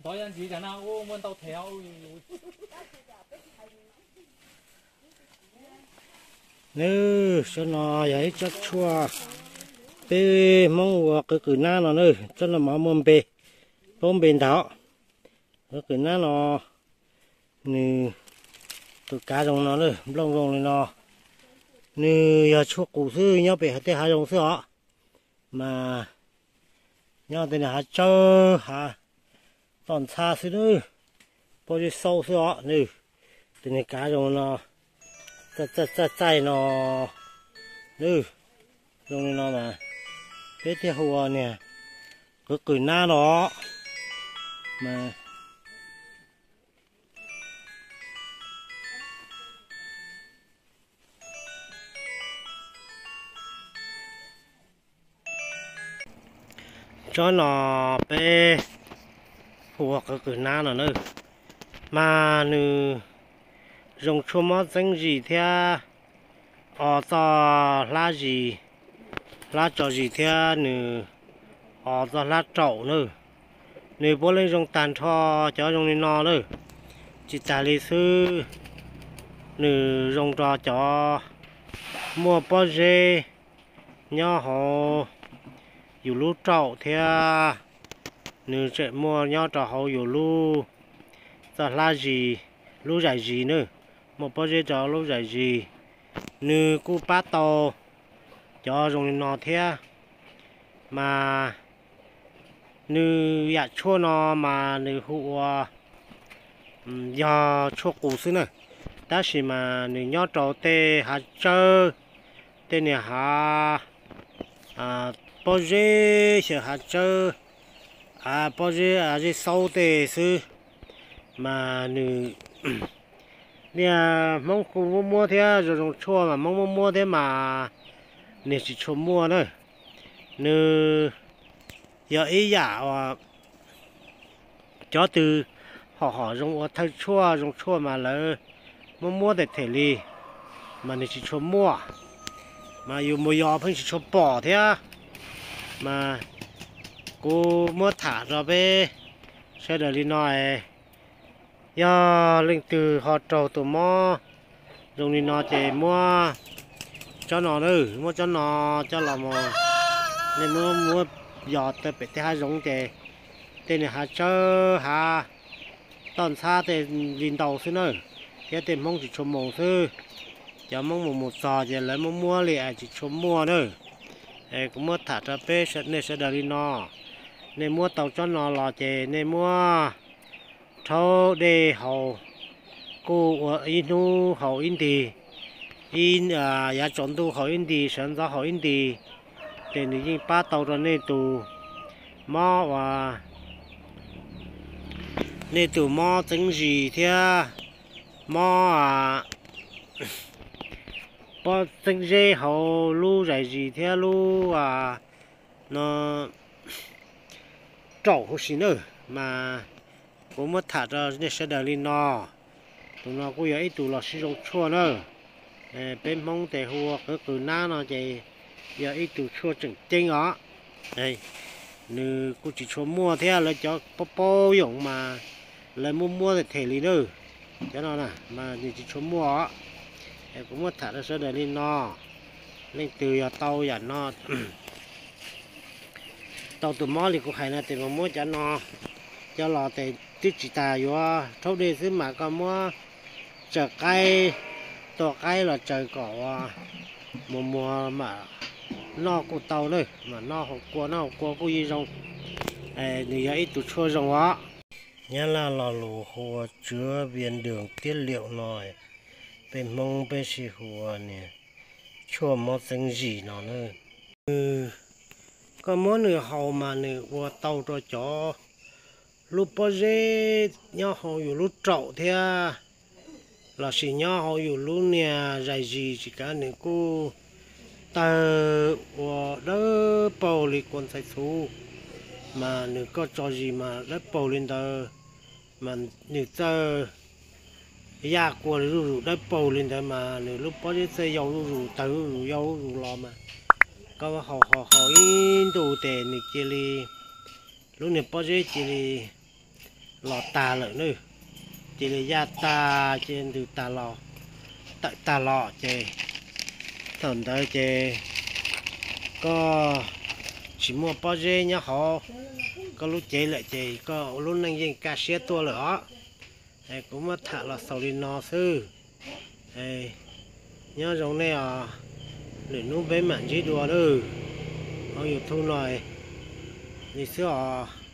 Nws, tsob no yog ib tsob tshuaj peb Hmoob ua qwv qwm nab no na, tsob no mas muaj npe, paub npe ntag. Qwv qwm nab no nws tus kav zoo no na, nplooj zoo li no. Nws yog tshuaj qus xwb, nyob pem tej hav zoov xwb os. Mas nyob tej niag hav tsawb hav toj ntxhab xwb na, pob zeb xaub xwb os. Nws tej niag kav zoo no, txaij txaij no, nws zoo li no mas peb thiaj hu ua niag qwv qwm nab no mas tsob no peb hu ua qwv qwm nab no na, mas nws zoo tshuaj mob txeeb zis thiab o txoj hlab zis, hlab tso zis thiab nws o txoj hlab raum na. Nws puav leej zoo tag nrho cov zoo li no na. Tsis tas li xwb, nws zoo rau cov muaj pob zeb nyob hauv yus lub raum thiab nws tseem muaj nyob rau hauv yus lub txoj hlab zis, lub zais zis na, muaj pob zeb rau lub zais zis. Nws kuj pab tau cov zoo li no thiab, mas nws yam tshuaj no mas nws hu ua yog tshuaj qus xwb na, tab sis mas nws nyob rau tej hav tsawb, tej niag hav pob zeb xyaw hav tsawb, pob zeb zeb xaub tej xwb. Mas nws niag Hmoob kuj muab muab thiab, zoo zoo tshuaj mas Hmoob muab muab thiab mas nws tsis tshua muaj na. Nws yog ib yam uas cov twg hom hom zoo ua thawj tshuaj zoo tshuaj mas lawv muab muab them them li, mas nws tsis tshua muaj, mas yus mus yos pheej tsis tshua pom thiab. Mas kuv muab tham rau peb sawv daws li no, yog leej twg ho raug tus mob zoo li no ces muab tsob no, muab tsob no coj los mus, nej muab muab yos tawm pem tej hav zoov ces tej niag hav tsawb hav toj ntxhab tej li ntau xwb na, thiab tej Hmoob tsis tshua mus xwb. Cov Hmoob mus mus txog ces lawv muab muab li es tsis tshua muaj na. Kuv muab tham rau peb nej sawv daws li no, nej muab tau tsob no los ces nej muab rhaub dej haus, kuj ua ib hnub haus ib nti, ib yav tsaus ntuj haus ib nti, sawv ntxov haus ib nti, ces nws yeej pab tau rau nej tus mob uas, nej tus mob txeeb zis thiab mob pob txeeb zeb hauv lub zais zis thiab lub no raum huv si na. Mas kuv muab tham rau nej sawv daws li no. Tus no kuj yog ib tug los sib zoo tshuaj na. Peb Hmoob tes hu ua qwv qwv nab no ces yog ib tug tshuaj tseem ceeb os. Nws kuj tsis tshua muaj thiab, lawv cov paub paub yoom mas lawv muab muab them them li na. Cov no na mas nws tsis tshua muaj os. Kuv muab tham rau sawv daws li no. Leej twg yog tau yam no, tau tus mob li kuv hais no ces mas muab cov no coj los ces twb tsis tas yuav rhaub dej xwb mas koj muab tsaws qaib, tua qaib los tsaws kom ua muag muag mam noj kuj tau na, mam noj hauv kua, noj hauv kua kuj yeej zoo. Nws yog ib tug tshuaj zoo os. Nyab Laj lo lus hu ua 哲边đường 节流 no, peb Hmoob peb sib hu ua niag tshuaj mob txeeb zis no na. Koj muab nws haus mas nws ua tau rau cov lub pob zeb nyob hauv yus lub raum thiab lossis nyob hauv yus lub niag zais zis, tsis kav nws kuj tawg ua dawb paug li kua ntxhais txhuv, mas nws koj tso zis mas dawb paug li ntawd, mas nws txawj yaj kua zuj zus dawb paug li ntawd mas nws lub pob zeb txawj yau zuj zus, tawg zuj zus, yau zuj zus los mas koj haus haus haus ib ntus tes nws cia li, lub niag pob zeb cia li los tag lawm na. Cia li yaj tag ces ntws tag los, tawm tag los ces thaum ntawd ces koj tsis muaj pob zeb nyob hauv koj lub cev lawm ces koj ua lub neej yeej kaj siab tuaj lawm os. Kuv muab tham los xaus li no xwb. Nyob zoo nej os, lwm hnub peb mam ntsib dua lawm hauv YouTube no li xwb os.